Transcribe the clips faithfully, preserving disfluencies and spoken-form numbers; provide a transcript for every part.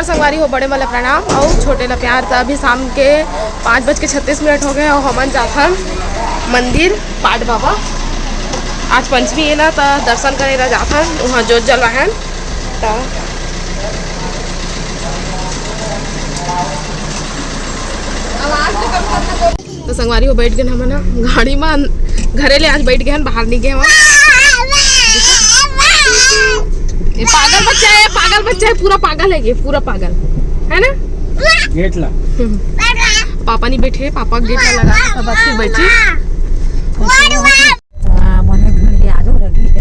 संगवारी हो, बड़े मन ला प्रणाम अउ छोटे ला प्यार। त अभी शाम के पाँच बज के छत्तीस मिनट हो गए हे अउ हमन जाथन मंदिर पाट बाबा। आज पंचमी हे ना, त दर्शन करे ला जाथन, उहाँ जोत जलवाहन। त तो संगवारी हो, बैठ गए हमन ह गाड़ी में। घरे ले आज बैठ गए हन, बाहर नहीं गए हन। ये पागल बच्चा है, पागल बच्चा है, पूरा पागल है ये, पूरा पागल है ना। गेट ला। पापा नहीं बैठे, पापा गेट ला लगा, तब फिर बैठी। हाँ, मने भी याद हो रही है।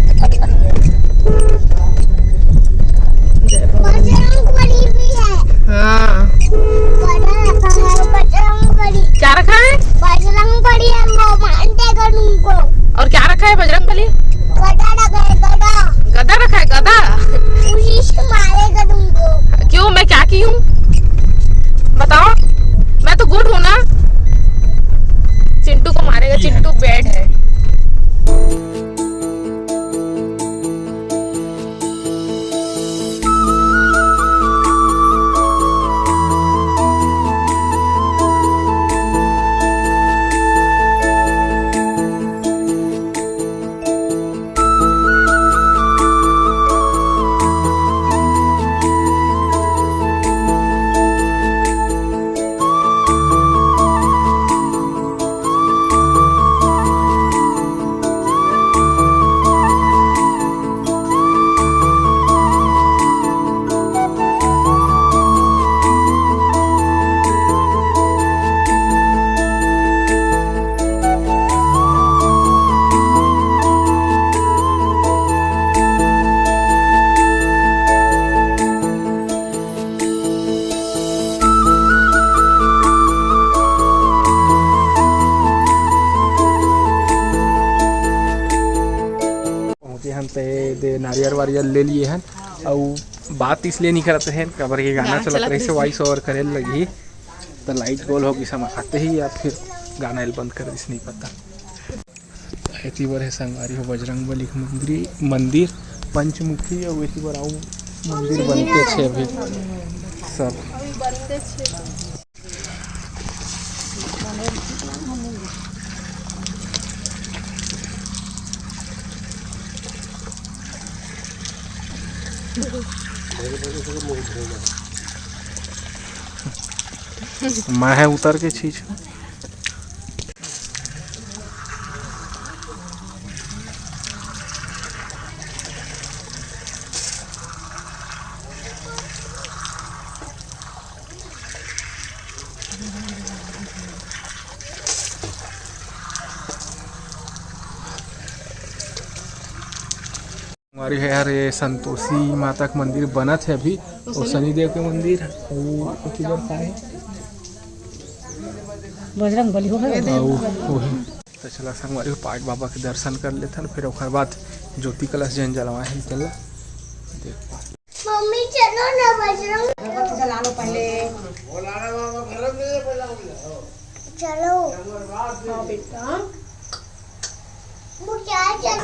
बजरंग बली भी है। हाँ। बड़ा रखा है बजरंग बली। क्या रखा है? बजरंग बली है, वो मार देगा तुमको। और क्या रखा है बजरंग बली? गदा रखा है, गदा। गदा रखा है, गदा? पुलिस मारेगा तुमको। क्यों, मैं क्या की हूँ? बताओ, मैं तो गुड हूँ ना। चिंटू को मारेगा, चिंटू बैड है। पहुँचे हन ते दे नारियल वारियल ले लिए हन, अउ बात इसलिए नहीं करत रहेन, काबर के गाना गाना चलत चलत रहिस, रहिस। वॉइस ओवर करे लगही, त लाइट गोल हो गई, समा आते ही या फिर गाना एल बंद कर दिस, नहीं पता। एती बर हे संगवारी हो बजरंग बली के मंदिर, मंदिर पंचमुखी, अउ एती बर अउ मंदिर बनते छे अभी सब। मैं है उतर के छींच। हमारे यार, ये संतोषी माता के मंदिर बनत हे अभी, अउ शनिदेव के मंदिर, अउ ओती बर का हे? बजरंग बली हो गए। अउ ओही। त चला संगवारी हो, पाट बाबा के दर्शन कर लेथन, फिर ओकर बाद ज्योति कलश जेन जलवाए हे तेला देख। मम्मी चलो ना बजरंग। अगरबत्ती जला लो पहले। चलो। हाँ बेटा। वो क्या चल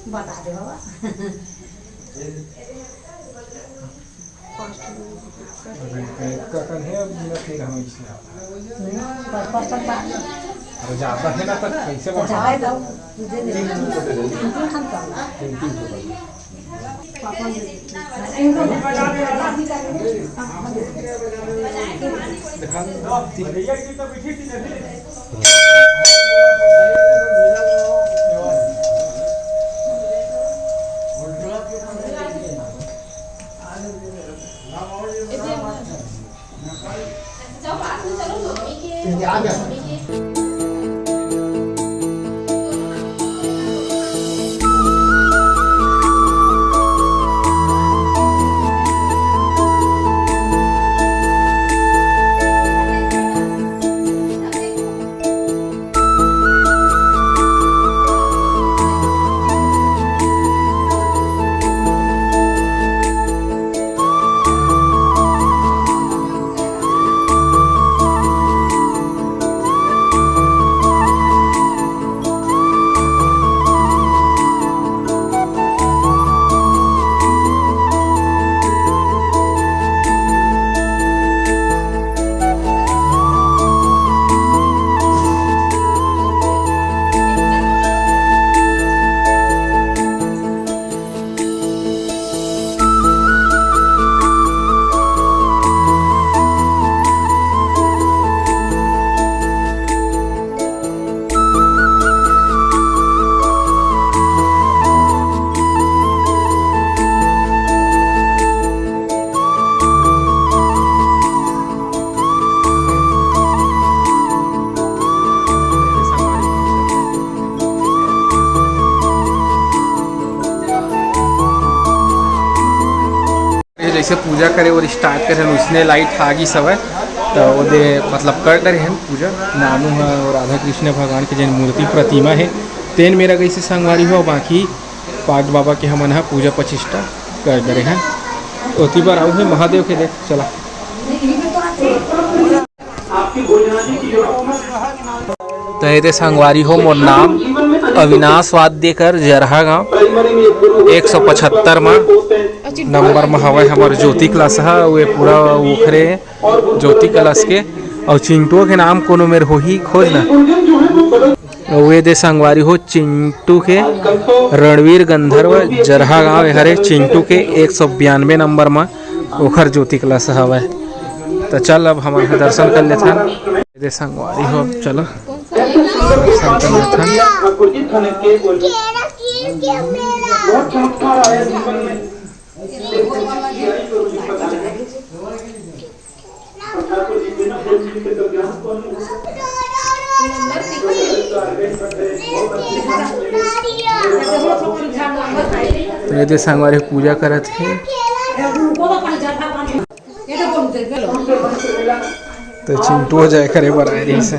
बता दे बाबा। कटन है, अब मेरा फिर हम इसमें आता है। नहीं, पर पर्सन बात। अरे, ज्यादा है ना, तो कैसे तो बढ़ा? जाए तो, तुझे नहीं। तीन तीन हम कर। तीन तीन को कर। पापा ने। दिखा दो। से पूजा करे और स्टार्ट करे, उसने लाइट आ गिस हवय, तो ओदे मतलब कर डरे हन पूजा। नानू ह और राधा कृष्ण भगवान के जेन मूर्ति प्रतिमा हे, तेन मेरा गइसे संगवारी हो, बाकी पाठ बाबा के हमन ह पूजा पचिष्टा कर डरे हन। ओती बर आऊ हे महादेव के देख, चला। तो ये दे संगवारी हो, मोर नाम अविनाश वाद्यकर, जरहा गांव, एक सौ पचहत्तर मा नंबर मा हवय हमर ज्योति क्लास ह। वो पूरा ओखरे ज्योति क्लास के, और चिंटुओ के नाम कोनो मेर होही, खोज ना। अउ ये दे संगवारी हो, चिंटू के रणवीर गंधर्व, जरहा गांव, हरे चिंटू के एक सौ बयानबे नंबर मा ओखर ज्योति क्लास हवय। तो चल, अब हमन ह दर्शन कर लेथन। ये दे संगवारी हो, अब चलो दर्शन कर लेथन। तो ये दे संगवारी पूजा करत हे। तो चिंटू हो जाए करे बर आए रहिस हे।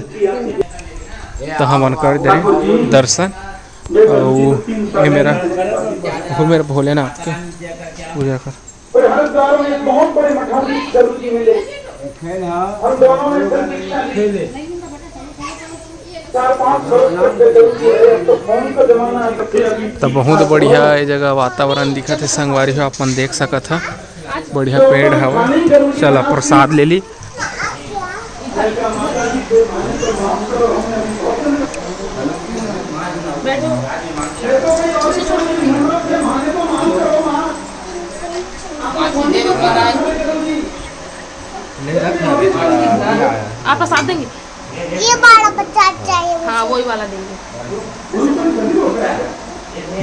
तो हमन कर दे दर्शन। अउ ये मेरा, वो मेरा भोलेनाथ के पूजा कर। तो बहुत बढ़िया ये जगह वातावरण दिखत हे संगवारी हो, आप मन देख सकत ह, बढ़िया पेड़ हवा। चला प्रसाद ले ली। आप प्रसाद देंगे? ये वाला प्रसाद चाहिए मुझे। हाँ, वही वाला देंगे।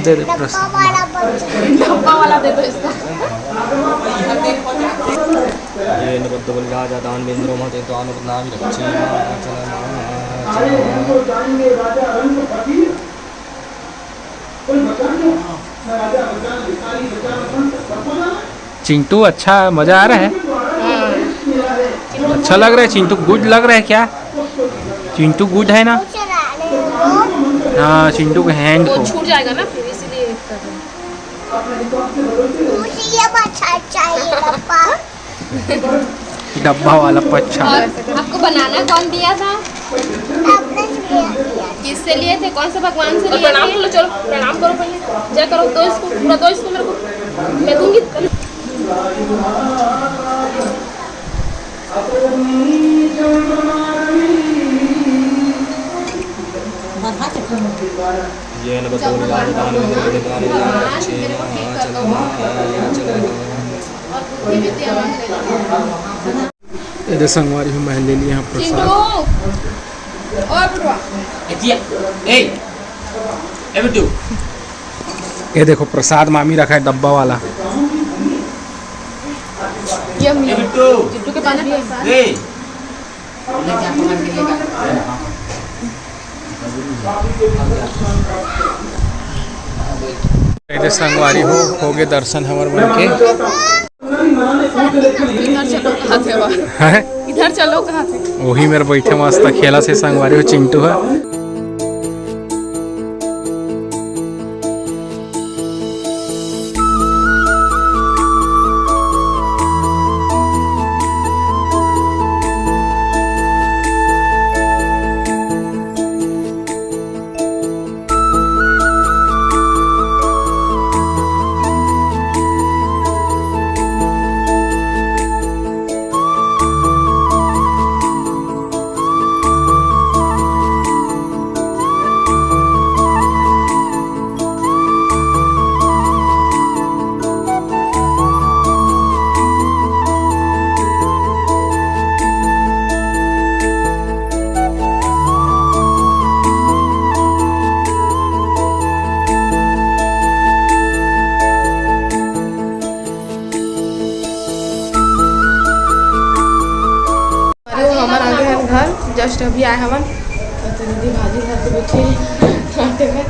दे दे डब्बा प्रसाद। वाला प्रसाद। डब्बा वाला दे दो इसको। ये नबद्ध बलि राजा दानवेंद्रो महते दानव नाम रक्षे। चिंटू, अच्छा मजा आ रहा है? हाँ। अच्छा लग रहा है चिंटू? गुड लग रहा है क्या? चिंटू गुड है ना? हाँ, चिंटू के हैंड वो को। छूट जाएगा ना फिर, इसीलिए कर रहे हैं। मुझे ये अच्छा चाहिए डब्बा। डब्बा वाला पच्छा। और आपको बनाना कौन दिया था? आपने दिया। किससे लिए थे? कौन से भगवान से लिए थे? प्रणाम करो, चलो प्रणाम करो पहले। जय करो, दो इसको, पूरा दो इसको मेरे को, मैं दूंगी। येन बतौर याद दान में दे दान में दक्षिणा चलना चलना। ये दे संगवारी हो, मैं ले लिया प्रसाद। और बुढ़वा। ए, ए, ए बिट्टू। ये देखो प्रसाद मामी रखा है डब्बा वाला। ये ए बिट्टू। चिट्टू के पास भी है। ए। ये दे संगवारी हो, हो गए दर्शन हमर मन के। इधर चलो कहा थे वह। हैं? इधर चलो कहा थे। वही मेरे बैठे मस्त खेला से संगवारी हो चिंटू है। अरे, वो हमर आगे हन घर, just अभी आए हवन। तो दीदी भाजी घर पे बैठी है, आटे में।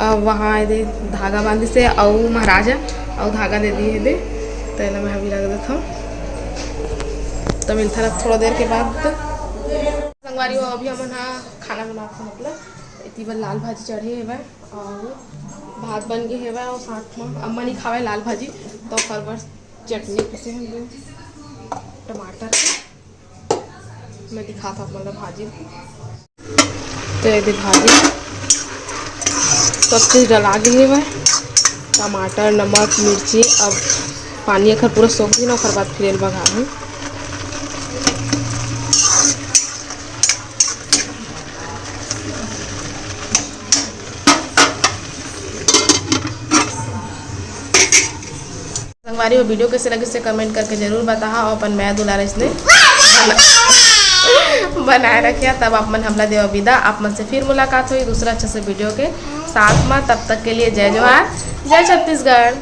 अब वहाँ एदे धागा बांधिस हे, अउ महाराजा अउ धागा दे दिए हे दे, तो एला मैं अभी रख देथव। तो मिलथन अब थोड़ा देर के बाद। संगवारी हो, अभी हमन हा खाना बनाथन, मतलब एती बर लाल भाजी चढ़े हेवय अउ भात बन गे हेवय, अउ साथ म अम्मा नहीं खावय लाल भाजी, तो ओकर बर चटनी पीसे हन टमाटर के। मैं दिखात हव आप मन ला भाजी। तो ये दे भाजी, सब चीज डला गे हेवय, टमाटर, नमक, मिर्ची। अब पानी एखर पूरा सोख गे ना, ओखर बाद फिर एला बघारहूँ। संगवारी हो, video कैसे लगिस हे comment करके जरूर बताहा, अउ अपन मया दुलार अइसने बनाए रखिहा। तब आप मन हमला देवा विदा। आप मन से फिर मुलाकात होही दूसरा अच्छा से video के साथ में। तब तक के लिए जय जोहार, जय छत्तीसगढ़।